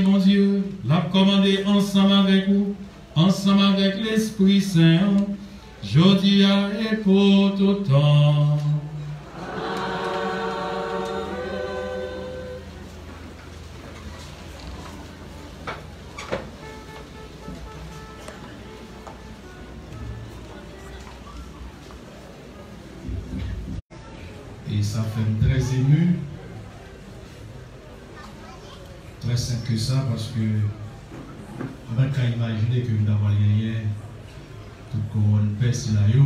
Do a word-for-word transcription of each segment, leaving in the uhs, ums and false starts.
Bondye, l ap kòmande ansanm avèk ou, ansanm avèk Lespri Sen an, jodi a e pou tout tan. E sa fè m trè emu. Très simple que ça, paske m pa t ka imajine ke m ta pral genyen tout kouwòn pè sila yo,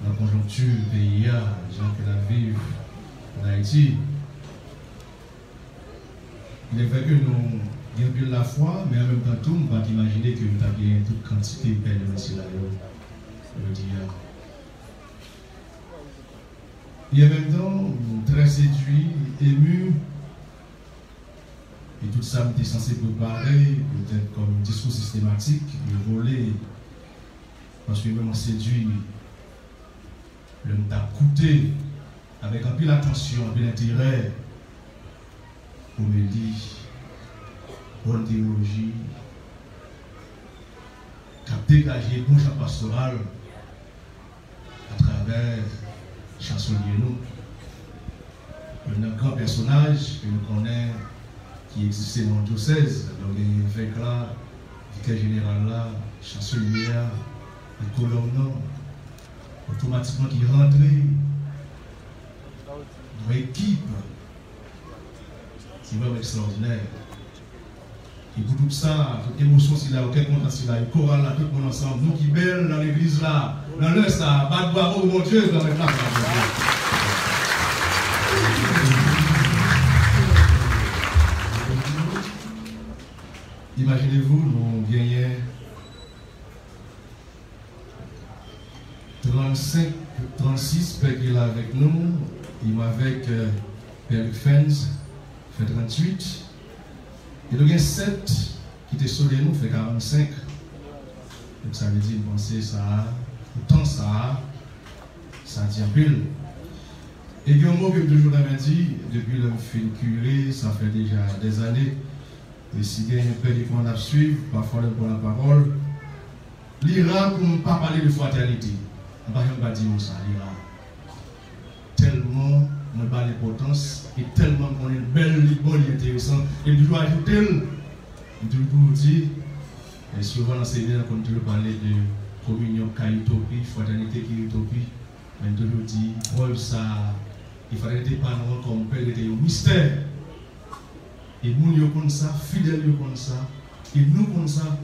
nan konjonkti peyi a, jan ke n ap viv ann Ayiti. Il est vrai que nou gen anpil lafwa, men an menm tan tou, m pa t imajine ke m t ap genyen tout kantite pè de sila yo jodi a. E an menm tan, m trè sedui, emu, e tout sa m te sanse prepare, petèt kòm diskou sistematik, yo vole, paske m vrèman sedui lè m t ap koute avèk anpil atansyon, anpil enterè, omeli, bòn teyoloji, k ap degaje bon jan pastoral atravè chanselye nou. Youn nan gran pèsonaj ke nou konnen ki egziste nan yon dyosèz, lè w gen evèk la, vikè jeneral la, chanselye a, e kolòn nan, otomatikman ki rantre nan ekip ki vrèman ekstraòdinè. E pou tout sa, tout emosyon sila yo, kè kontan sila yo, koral la, tout moun ansanm, nou ki bèl nan legliz la, nan lè sa, bat bravo pou Bondye, granmèt la, bravo. Imaginez-vous, nou genyen trannsenk, trannsis pè ki la avèk nou, e m avèk, euh, pè Luc Fens, fè tranntuit. E nou gen sèt ki te sode nou, fè karannsenk. Donk sa vle di, m panse sa a, pou tan sa a, sa di anpil. E gen yon mo ke m toujou renmen di, depi lè m fin kire, sa fè deja dèzane. E si gen yon pè ki konn ap swiv, pafwa lè m pran lapawòl, li ra pou m pa pale de fratènite. M pa janm pa di mo sa, li ra. Tèlman mwen ba l enpòtans, e tèlman m konnen l bèl, li bon, li enteresan, e m toujou ajoute l. M toujou di, e souvan nan semèn, nou konn toujou pale de kominyon k ka itopi, fratènite ki itopi. Men m toujou di, prèv sa a, e fratènite pa nou an kòm pè rete yon mistè. E moun yo konn sa, fidèl yo konn sa, e nou konn sa,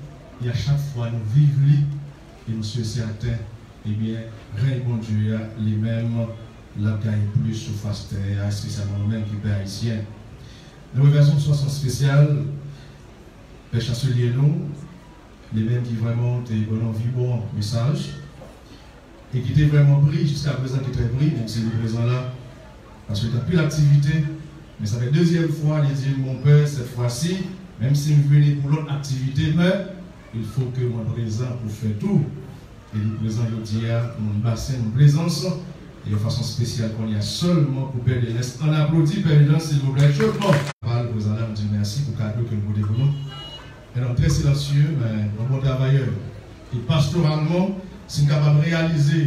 e a chak fwa nou viv li, e m si e sèten, ebyen, rèy Bondye a, li menm, l ap gaye plis sou fas tè a, espesyalman nou menm ki pè ayisyen. Nou remèsye yon fason espesyal pè chanselye nou, li menm ki vrèman te ban nou anvi bon mesaj, e ki te vrèman pri jiska prezan, ki trè pri, menm si li prezan la, paske gen anpil aktivite, men sa fè dezyèm fwa li di m, Monpè, sèt fwa si, menm si m vini pou lòt aktivite, men il faut que mwen prezan pou fè tou. E li prezan jodi a, moun Basen, moun Plezans, e yon fason espesyal kounye a sèlman pou Pè Denès. Ann aplodi Pè Denès, silvouplè, chodman. Pal prezan la, m di mèsi pou kado ke l pote pou nou. Un homme très silencieux, men yon bon travayè. E pastoralman, si n kapab reyalize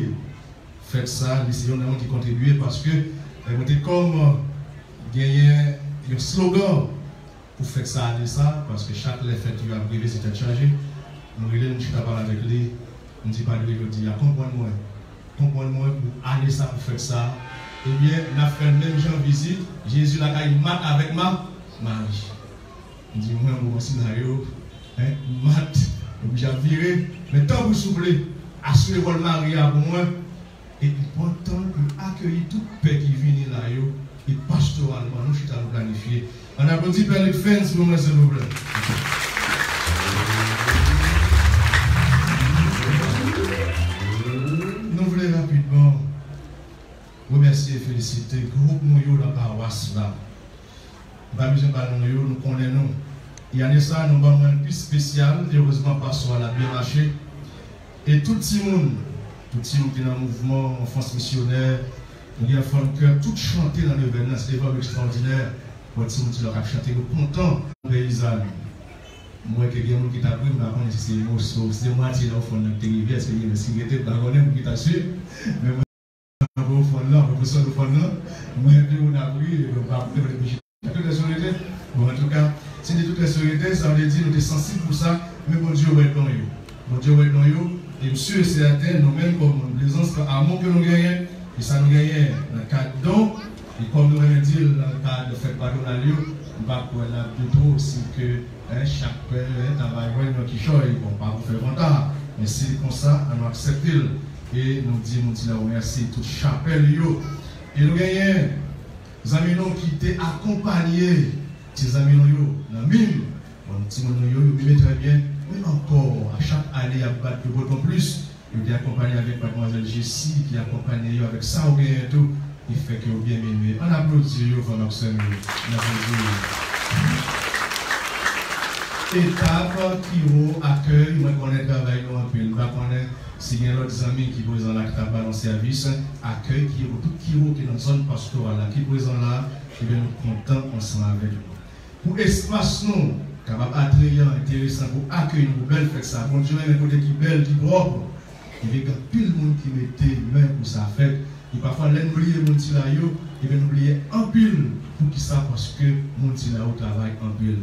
fèt sa, li se youn nan moun ki kontribye, paske, eh, mwen te kòm, eh, genyen yon slogan pou fèt sa, ane sa, paske chak lè fèt yo ap rive, se tèt chaje. Mwen rele l, m chita pale avèk li, m di, Padre, jodi a, konprann mwen. Konprann mwen pou ane sa, pou fèt sa. Ebyen, n ap fè l menm jan vizit, Jezi lakay Mat avèk Ma-, Mari. M di, mwen, moman sila yo, en, Mat, oblije ap vire, men tanpri, souple, asire wòl Mari a pou mwen, epi pran tan pou akeyi tout pè ki vini la yo, e pastoralman, nou chita, nou planifye. Ann aplodi Pè Luc Fens pou mwen, silvouplè. Nou vle rapidman remèsye e felisite gwoup nou yo nan pawas la. M pa bezwen ba non yo, nou konnen nou. E ane sa, nou ban mwen l pi espesyal, erezman, pastè a byen mache. E tout timoun, tout timoun ki nan mouvman Anfans Misyonè, nou gen Fanm Kè, tout chante nan nevèn nan, se te vrèman ekstraòdinè. Wè timoun sila k ap chante, yo kontan. Peyizan, m wè ke gen moun ki t ap ri, m pa konnen si se moso, si se mwatye nan ofrann nan ki te rive, èske gen lès ki rete, m pa konnen, moun ki t ap swiv. Men mwen, apre ofrann nan, apre sòt ofrann nan, m wè de moun ap ri, e m pa konnen, mwen te chita. Tout lè sou rete. Bon, antouka, si de tout lè sou rete, sa vle di nou te sansib pou sa, men Bondye wè don yo. Bondye wè don yo, e m si e sèten, nou menm kòm moun Plezans, nan amou ke nou genyen, e sa nou genyen nan kad don, e kòm nou renmen di l nan kad fèt patwonal yo, m pa kwè n ap doute osi ke, en, chak pè, en, ta va jwenn yon kichòy, bon, pa pou fè vanta, men si l konsa, an nou aksepte l, e nou di moun sila yo mèsi, tout chapèl yo, e nou genyen zanmi nou ki te akonpanye ti zanmi nou yo nan mim. Bon, timoun nou yo, yo mime trè byen. Men ankò, a chak ane, y ap bat yo boton plis. Yo te akonpanye avèk madmwazèl Jessie, ki akonpanye yo avèk sa yo genyen tou, ki fè ke yo byen mime. Ann aplodi yo, frè m ak sè m yo. Ann aplodi yo. Etap Kiwo Akèy, mwen konnen travay nou anpil. M pa konnen si gen lòt zanmi ki prezan la ki ta ba nou sèvis. Akèy Kiwo, tout Kiwo ki nan zòn pastoral la, ki prezan la, ebyen, nou kontan ansanm avèk nou. Pou espas nou kapab atrayan, enteresan pou akèy nou pou bèl fèt sa. Bondye renmen kote ki bèl, ki pwòp. Ebyen, gen anpil moun ki mete men pou sa fèt. E pafwa, lè n bliye moun sila yo, ebyen, nou bliye anpil. Poukisa? Paske moun sila yo travay anpil.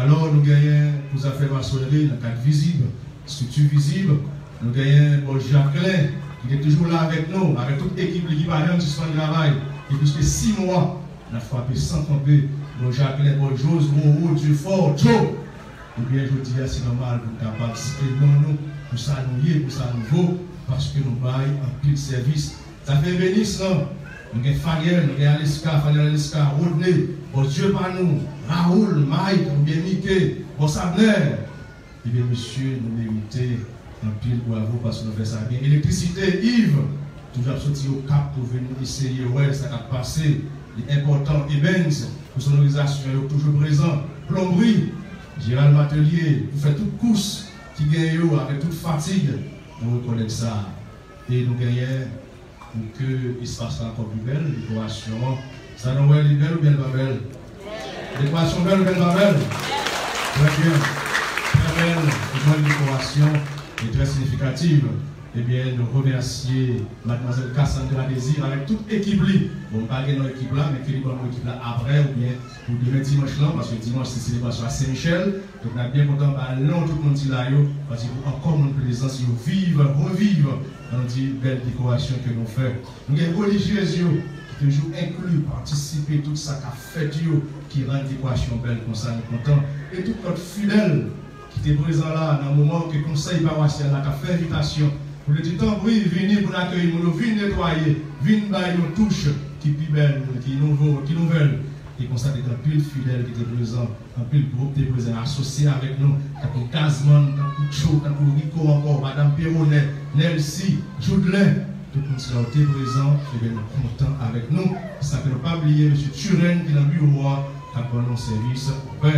Alò, nou genyen pou zafè masonri nan kad Vizib, estrikti Vizib. Nou genyen bòs Jaklen, ki te toujou la avèk nou, avèk tout ekip li ki pa janm sispann travay, gen plis ke sis mwa, n ap frape san kanpe. Bòs Jaklen, bòs Jòz, Roro, Dyefò, Djo. Ebyen, jodi a, se nòmal pou n kapab site non nou, pou sa nou ye, pou sa nou vo, paske nou bay anpil sèvis. Zafè ebenis lan, nou gen Faniel, nou gen Aleska, Faniel Aleska, Rodney, bòs Dye pa nou, Raoul, Mike, oubyen Mike, bòs Abner. Ebyen, mesye, nou merite anpil bwavo paske nou fè sa byen. Elektrisite, Yves, toujou ap soti Okap pou vin eseye wè sa k ap pase. Li enpòtan. Evans, pou sonorizasyon yo, toujou prezan. Plonbri, Gérald Matelier, pou fè tout kous ki gen yo avèk tout fatig, nou rekonèt sa. E nou genyen pou ke espas la ankò pi bèl, dekorasyon an. Sa nou wè, li bèl oubyen li pa bèl? Dekorasyon bèl oubyen li pa bèl? Trè byen. Trè bèl, pi bèl dekorasyon e trè siyifikativ. Ebyen, nou remèsye madmwazèl Cassandra Désir avèk tout ekip li. Bon, m pa gen non ekip la, men ke li ban nou ekip la apre oubyen pou demen dimanch lan, paske dimanch se selebrasyon a Sen Michèl. Donk, n ap byen kontan ba non tout moun sila yo, paske pou ankò moun Plezans yo viv, reviv, ann di bèl dekorasyon ke nou fè. Nou gen relijyez yo ki toujou enkli, patisipe tout sa k ap fèt yo, ki rann dekorasyon bèl konsa, nou kontan. E tout lòt fidèl ki te prezan la nan moman ke konsèy pawasyal la t ap fè envitasyon pou l di tanpri vini pou n akeyi moun yo, vin netwaye, vin bay yon touch ki pi bèl, ki nouvo, ki nouvèl. E konsa te gen anpil fidèl ki te prezan, anpil gwoup te prezan asosye avèk nou, tankou Gazman, tankou Tcho, tankou Rico ankò, Madanm Peronè, Nèlsi, Joudlen, tout moun sa yo te prezan, ebyen nou kontan avèk nou. Sa ke nou pa bliye mesye Turenne ki nan biwo a, k ap ban nou sèvis ouvè.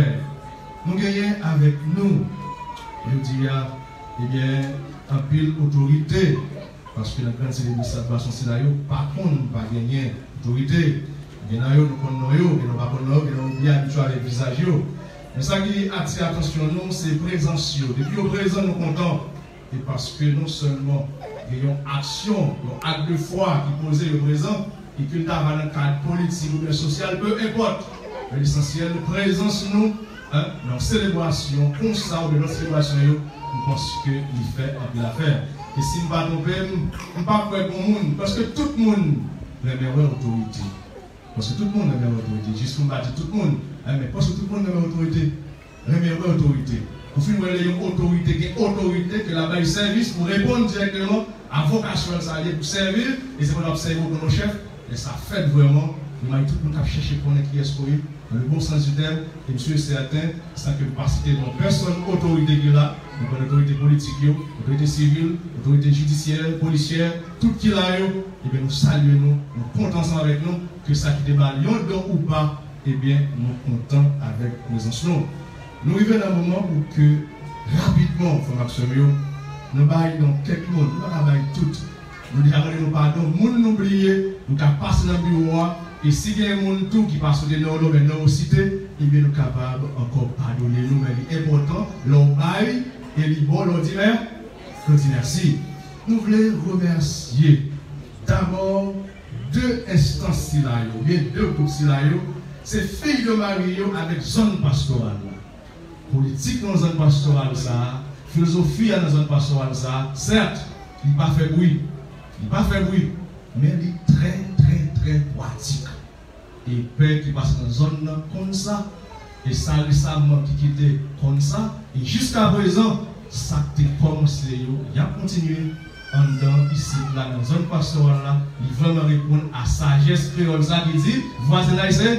Nou genyen avèk nou jodi a, ebyen, anpil otorite, paske nan grann selebrasyon bwason sila yo pa konn pa genyen otorite. Gen nan yo nou konn non yo, gen nou pa konn non yo, gen nan yo byen abitye avèk vizaj yo. Men sa ki atire atansyon nou, se prezans yo. Depi yo prezan, nou kontan. E paske non sèlman gen yon aksyon, yon ak de fwa ki poze yo prezan, e ke l ta va nan kad politik oubyen sosyal, pe enpòt. Men lesansyèl, prezans nou, en, nan selebrasyon konsa oubyen lòt selebrasyon yo, m panse ke li fè anpil afè. E si m pa twonpe m, m pa kwè gon moun, paske tout moun renmen wè otorite. Paske tout moun renmen wè otorite. Jis pou m pa di tout moun, en, men paske tout moun renmen otorite. Renmen wè otorite. Ou fin wè lè yon otorite gen otorite ke l ap bay sèvis pou reponn dirèkteman a vokasyon l sa ye pou sèvi l, e se pou l ap sèvi w kòm yon chèf, lè sa fèt vrèman, nou bay tout moun k ap chèche konnen kiyès ke w ye, nan le bon sans du terme, e m si e sèten, san ke m pa site non pèsòn otorite ki la, nou konn otorite politik yo, otorite sivil, otorite jidisyè, polisyè, tout ki la yo, ebyen nou salye nou, nou kontan ansanm avèk nou, ke sa ki te ba l yon don ou pa, ebyen, nou kontan avèk prezans nou. Nou rive nan moman pou ke, rapidman, frè m ak sè m yo, nou bay non kèk moun, nou pa ka bay tout. Nou deja mande nou padon, moun nou bliye, nou ka pase nan biwo a, E si gen moun tou ki pa site non yo, men non yo site, ebyen nou kapab ankò padone nou, men li enpòtan lè w bay, e li bon lè w di mè, lè w di mèsi. Nou vle remèsye dabò de enstans sila yo, oubyen de gwoup sila yo, se Filles de Marie yo avèk zòn pastoral la. Politik nan zòn pastoral sa a, filozofi a nan zòn pastoral sa a, sèt, li pa fè bri, li pa fè bri, men li trè, trè, trè pratik. E pè ki pase nan zòn nan konn sa, e sa resaman ki kite konn sa, e jiskaprezan, sa k te kòmanse yo, y ap kontinye anndan isit la, nan zòn pastoral la, li vrèman reponn a sajès kreyòl sa ki di, vwazinaj se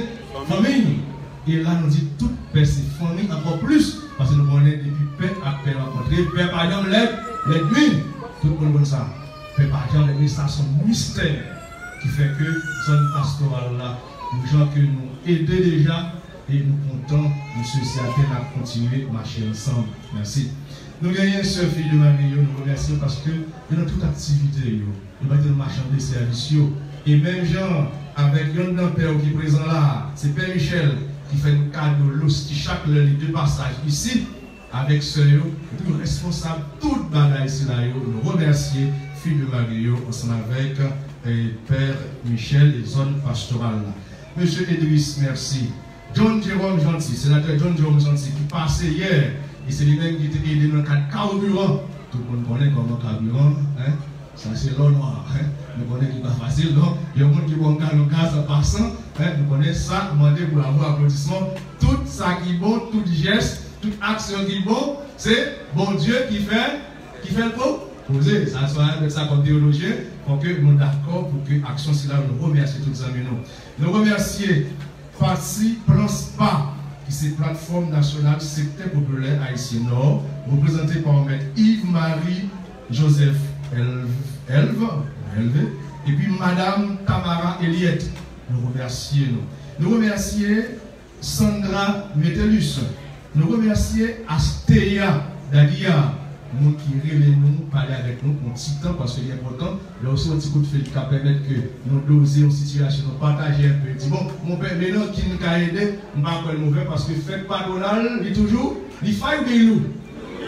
fanmi. E la, nou di tout pè se fanmi ankò plis, paske nou konnen depi pè ak pè rankontre, pè pa janm lèd, lèdmi. Tout moun konn sa. Pè pa janm lèdmi, sa se yon mistè ki fè ke zòn pastoral la, yon jan ke nou ede deja, e nou kontan, mesye, sèten n ap kontinye mache ansanm. Mèsi. Nou genyen sè Filles de Marie yo, nou remèsye paske yo nan tout aktivite yo. Yo pa te nan machann de sèvis yo. E menm jan avèk yonn nan pè yo ki prezan la, se Pè Michel ki fè nou kado losti chak lè li de pasaj isi, avèk sè yo, yo toujou responsab tout bagay sila yo. Nou remèsye Filles de Marie yo ansanm avèk, eh, Pè Michel e zòn pastoral la. Mesye Edris, mèsi. John Jerome Jeanty, senatè John Jerome Jeanty ki pase yè, e se li menm ki te ede nan kad kabiran. Tout moun konnen kòman kabiran, hein? Sa se lò nwa, hein? Nou konnen ki pa fasil, non? Yon moun ki ba w yon galon gaz an pasan, hein? Nou konnen sa mande bravo, aplodisman. Tout sa ki bon, tout jès, tout aksyon ki bon, se Bondye ki fè, ki fè l po-, poze. Sa, sa, avèk sa kòm teyolojyen, fò ke nou dakò pou ke aksyon sila, nou remèsye tout zanmi nou. Nou remèsye Pati Plan Spa, ki se Platfòm Nasyonal Sektè Popilè Ayisyen Nò, reprezante pa Mèt Yves Marie Joseph Elve, Elve, epi Madam Tamara Eliette. Nou remèsye nou. Nou remèsye Sandra Metellus. Nou remèsye Astea Daguillard, moun ki rele nou, pale avèk nou pou yon ti tan, paske li enpòtan. Lè w se yon ti kout fil ki ka pèmèt ke nou doze yon sitiyasyon, nou pataje enpe. Di, bon, monpè, men nan ki n ka ede, m pa kwè l move, paske fèt patwonal, li toujou, li fay oubyen li lou?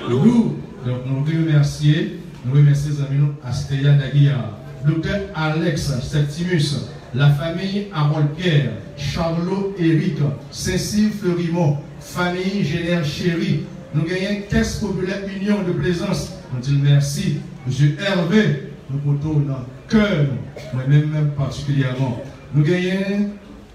Lou. Donk, nou remèsye, nou remèsye zanmi nou, Astea Daguillard. Doktè Alex Septimus, la famille Harold Pierre, Charlot Eric, Cécile Fleurimont, famille Jenner Chéry. Nou genyen Caisse Populaire Union de Plaisance. Nou di l mèsi. Mesye Hervé, nou pote w nan kè nou. Mwen menm, menm patikilyèman. Nou genyen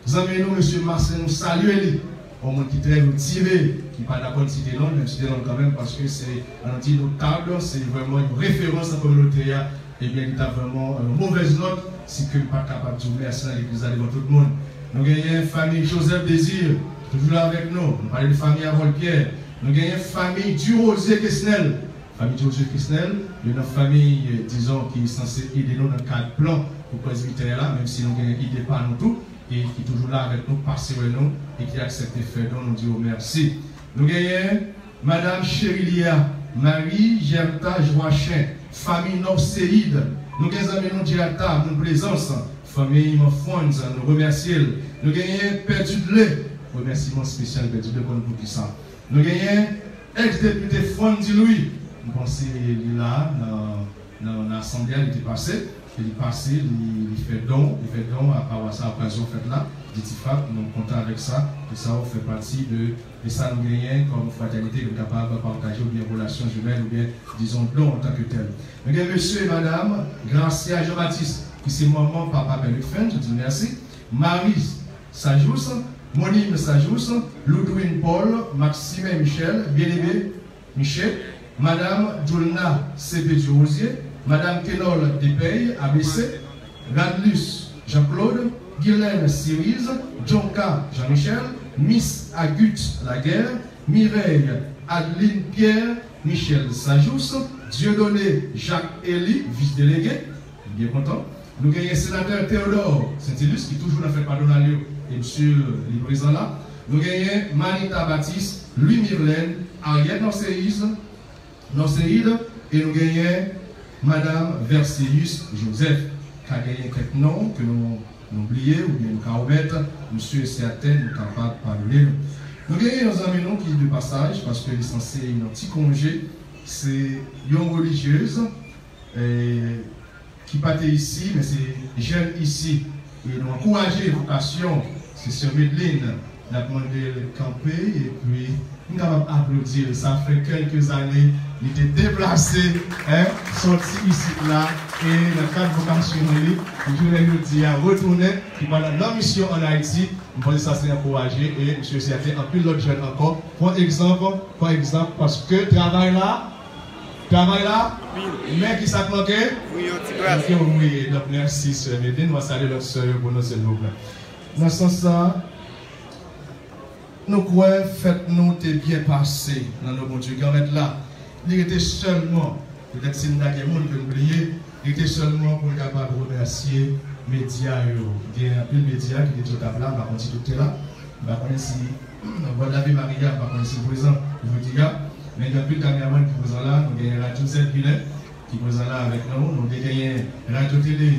zanmi nou, mesye Marcelin, nou salye li. Yon moun ki trè motive, ki pa dakò n site non l, men m site non l kanmenm, paske se yon ti notab, se vrèman yon referans nan kominote a. Ebyen, li t ap vrèman yon movèz nòt si ke m pa t kapab di w mèsi nan legliz la devan tout moun. Nou genyen fanmi Joseph Désir, toujou la avèk nou. Nou pale de fanmi Harold Pierre. Nou genyen fanmi Durosier Kesnel. Fanmi Durosier Kesnel, youn nan fanmi, eh, dizon, ki sanse ede nou nan kad plan pou presbitè la, menm si nou genyen ide pa nou tou, e ki toujou la avèk nou, pase wè nou, e ki aksepte fè don, nou di yo mèsi. Nou genyen Madam Cherilia Marie Gerta Joachin, fanmi Nòf Seyid. Nou gen zanmi nou Diata, moun Plezans, fanmi Manfrons, nou remèsye l. Nou genyen Pè Dudle, remèsiman espesyal Pè Dudle, konn poukisa. Nou genyen eks depite Frandy Louis, m panse li la nan, nan, nan asanble a, li te pase, e li pase, li, li fè don, li fè don a pawas la, okazyon fèt la, di Tifap, nou kontan avèk sa, e sa w fè pati de E sa nou genyen kòm fratènite ke nou kapab pataje oubyen relasyon imèn oubyen, dizon, don antanke tèl. Nou gen mesye e madam Gracia Jean Baptiste, ki se manman papa Pè Luc Fenn, nou di l mèsi. Marie Sajous, Monime Sajous, Ludwine Paul, Maximin Michel, Bien-Aimé Michel, Madam Julna Sepetio Rosier, Madam Kenol Depey, A B C, Radlus Jean-Claude, Guylaine Cerise, Jonka Jean-Michel, Miss Agut Laguerre, Mireille Adeline Pierre, Michel Sajous, Dieudonné Jacques Élie, vis-délégué, byen kontan. Nou genyen senatè Théodore Saintilus, ki toujou nan fèt patwonal yo, e misye li prezan la. Nou genyen Manita Baptiste, Louis Mirlène, Ariette Norcéis, Norcéide, e nou genyen Madam Verséus Joseph. Ka genyen kèk non ke nou nou bliye oubyen nou ka omèt, nou si e sèten nou kapab padone nou. Nou genyen yon zanmi nou ki de pasaj, paske li sanse nan ti konje, se yon relijyez, eh, ki pa te isi, men se jèn isi. E nou ankouraje vokasyon, se sè Medline, n ap mande l kanpe, epi nou kapab aplodi l. Sa fè kèlke zane li te deplase, en, sòti isit la, e nan kad vokasyon li, pou jounen jodi a, retounen, li pral nan misyon ann Ayiti. M panse sa se ankouraje, e m swete anpil lòt jèn ankò pran egzanp, pran egzanp, paske travay la, travay la, men ki sa k manke? Manke ouvriye. Donk, mèsi, sè Medline. Nou va salye lòt sè yo pou nou, silvouplè. Nan sans sa, nou kwè fèt nou te byen pase nan non Bondye Granmèt la. Li rete sèlman, petèt si n ta gen moun ke n bliye, li rete sèlman pou n kapab remèsye medya yo. Gen anpil medya ki te di yo t ap la, m pa konn si tout te la. M pa konnen si Vwadlavi Maria, m pa konnen si l prezan jodi a. Men gen anpil kameramann ki prezan la. Nou genyen Radyo Zèd Ginen ki prezan la avèk nou. Nou te genyen Radyo Tele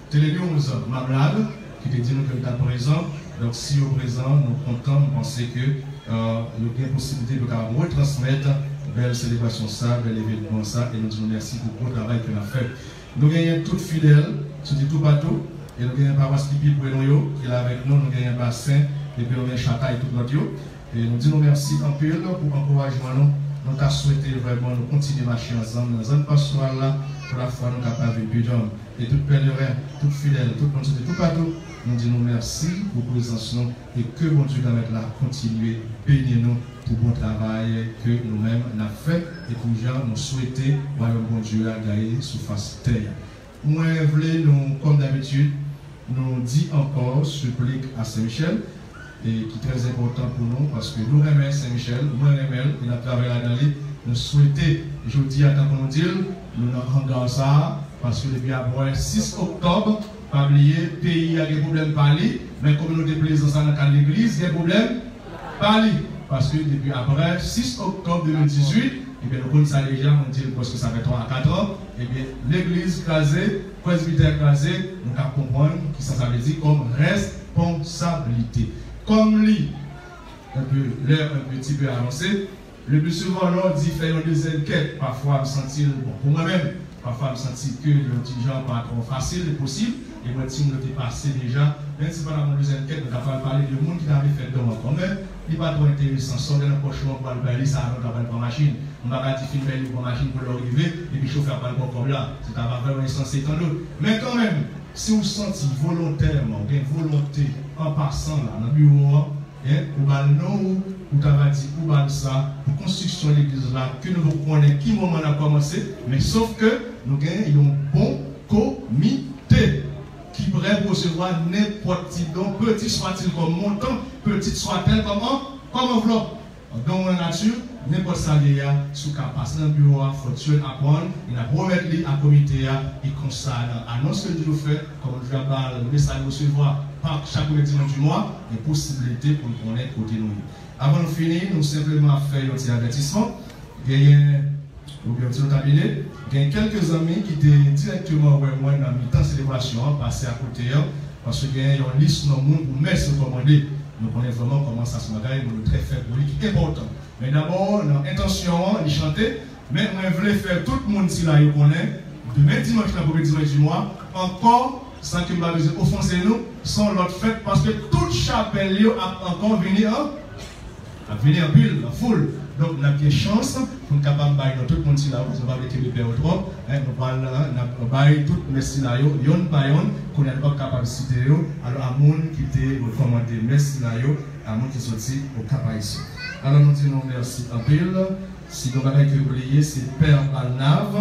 Tele News Mamlad, ki te di nou ke l t ap prezan. Donk, si yo prezan, nou kontan. M panse ke, euh, yo gen posiblite pou yo kapab retransmèt bèl selebrasyon sa, bèl evènman sa, e nou di nou mèsi pou gwo travay ke n ap fè. Nou genyen tout fidèl, soti toupatou, e nou genyen pawas ki pi pre nou yo, ki la avèk nou, nou genyen Basen, epi nou genyen Chatay, tout lòt yo. E nou di nou mèsi anpil pou ankourajman nou. Nou ta swete vrèman nou kontinye mache ansanm nan zòn pastoral la, pou lafwa nou kapab vin pi djanm. E tout pèleren, tout fidèl, tout moun soti toupatou, nou di nou mèsi pou prezans nou e ke Bondye Granmèt la kontinye beni nou pou bon travay ke nou menm n ap fè e pou jan nou swete Wayòm Bondye a gaye sou fas tè a. Mwen vle nou, kòm dabitid, nou di ankò siplik a Sen Michèl, e ki trè enpòtan pou nou, paske nou renmen Sen Michèl, mwen renmen l, e n ap travay ladan li. Nou swete, jodi a, tankou nou di l, nou nan hanga sa a, paske depi apre sis oktòb, pa bliye, peyi a gen pwoblèm pa li, men kominote Plezans la nan kad legliz gen pwoblèm pa li. Paske depi apre sis oktòb de mil dizuit, ebyen, nou konn sa deja, mwen di l prèske sa fè twa a kat an, ebyen, legliz kraze, presbitè kraze, nou ka konprann kisa sa vle di kòm responsablite. Kòm li, un peu, l'heure un petit peu avancée, le plus souvent, lè w di fè yon dezyèm kèt, pafwa m santi l, bon, pou mwen menm, pafwa m santi ke yon ti jan pa twò fasil e posib, e mwen, timoun yo te pase deja, menm si pa nan yon dezyèm kèt, nou ta pral pale de moun ki ta vle fè don ankò, men li pa twò enteresan, sa w gen nan pòch ou an pou al bay li, sa avan w ta pral pran machin. M pa ka di fin bay li pran machin pou lè w rive, epi chofè a pral pran kòb la. Se ta va vrèman ensanse, tande. Men kanmenm, si w santi volontèman, w gen volonte an pasan la, nan biwo an, en, ou ba l non ou, ou ta va di ou ba l sa, pou konstriksyon legliz la, ke nou poko konnen ki moman l ap kòmanse, men sof ke nou gen yon bon komite ki prè pou resevwa nenpòt ti don, petit soit-il comme montant, petit soit-elle comme an-, comme enveloppe. Don an nati, nenpòt sa l ye a, si w ka pase nan biwo a, fò w tcheke aprann, e n ap remèt li a komite a, e konsa, nan anons ke nou toujou fè, kòm nou toujou ap ba l mesaj resevwa pa chak premye dimanch di mwa, gen posiblite pou n konnen kote nou ye. Avan nou fini, nou senpleman ap fè yon ti avètisman. Genyen, oubyen yon ti nòt a bile, gen kèlke zanmi ki te dirèkteman wè mwen nan mitan selebrasyon an, pase akote an, paske gen yon lis non moun pou mès yo kòmande. Nou konnen vrèman kòman sa se yon bagay, moun yo trè fèb pou li, ki enpòtan. Men dabò, nan entansyon an, li chante, men mwen vle fè tout moun sila yo konnen, demen dimanch nan premye dimanch di mwa, ankò, san ke m pa bezwen ofanse nou, se yon lòt fèt, paske tout chapèl yo ap ankò vini an, ap vini anpil, an foul. Donk, n ap gen chans pou n kapab bay non tout moun sila yo, paske nou pa vle kenbe pè yo twòp, en, nou pral, en, n ap bay tout mès sila yo, yonn pa yonn, kounye a nou p ap kapab site yo, alò a moun ki te rekòmande mès sila yo, a moun ki soti o Kap Ayisyen. Alò, nou di nou mèsi anpil. Si gen bagay ke m bliye, se Pè Balnav.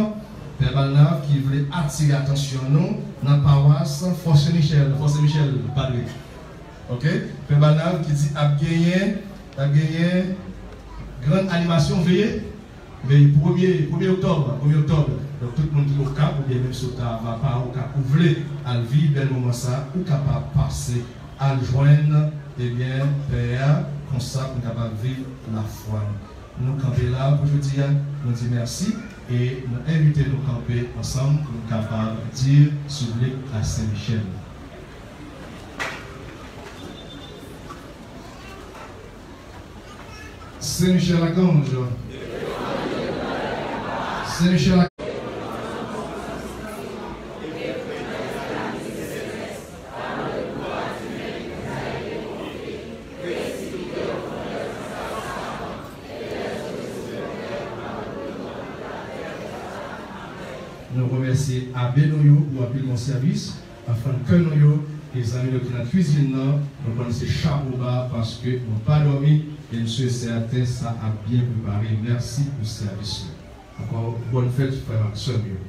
Pè Balnav ki vle atire atansyon nou nan pawas Fò Sen Michèl. Fò Sen Michèl, padre. Oke? Pè Balnav ki di ap genyen, ap genyen grann animasyon veye, veye premye, premye oktòb, premye oktòb. Donk, tout moun ki Okap, oubyen menm si w ta va pa Okap, ou vle al viv bèl moman sa, ou kapab pase al jwenn, ebyen, pè a, konsa pou n kapab viv lafwa nou. Nou kanpe la pou jodi a, nou di mèsi, e nou envite nou kanpe ansanm pou n kapab di sou lik a Sen Michèl. Sen Michel Akanj. Sen Michel Ak- Nou remèsye abe nou yo pou anpil bon sèvis. Anfan, kè nou yo, e zanmi nou ki nan kwizin nan, nou konn se chapo ba paske nou pa dòmi, e m swete sèten sa ap byen prepare. Mèsi pou sèvis yo. Ankò, bòn fèt, frè m ak sè m yo.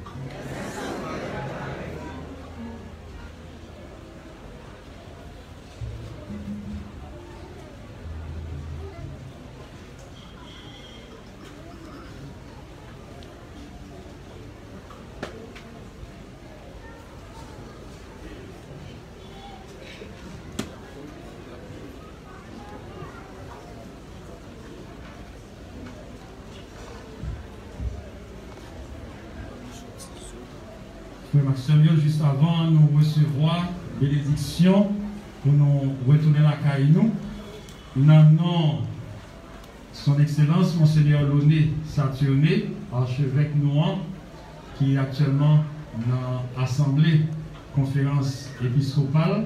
Frè m ak sè m yo, jis avan nou resevwa benediksyon pou nou retounen lakay nou, nan non Son Excellence Monseigneur Launay Saturné, achevèk nou an, ki aktyèlman nan Asanble Konferans Episkopal,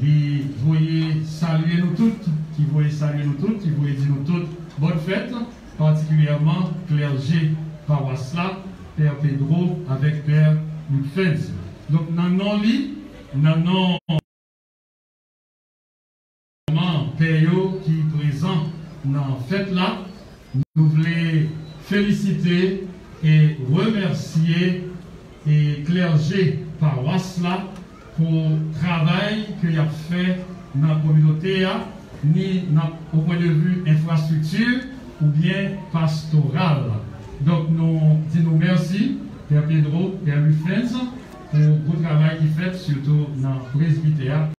li voye salye nou tout, ki voye salye nou tout, ki voye di nou tout bòn fèt, patikilyèman klèje pawas la, Pè Pedro avèk Pè Lucfens. Donk, nan non li, nan non pè yo ki prezan nan fèt la, nou vle felisite e remèsye e klèje pawas la pou travay ke y ap fè nan kominote a, ni nan, o pwen de vi enfrastrikti oubyen pastoral. Donk, nou di nou mèsi, Pè Pedro, Pè Lucfens, pou gwo travay ki fèt, sitou nan presbitè a.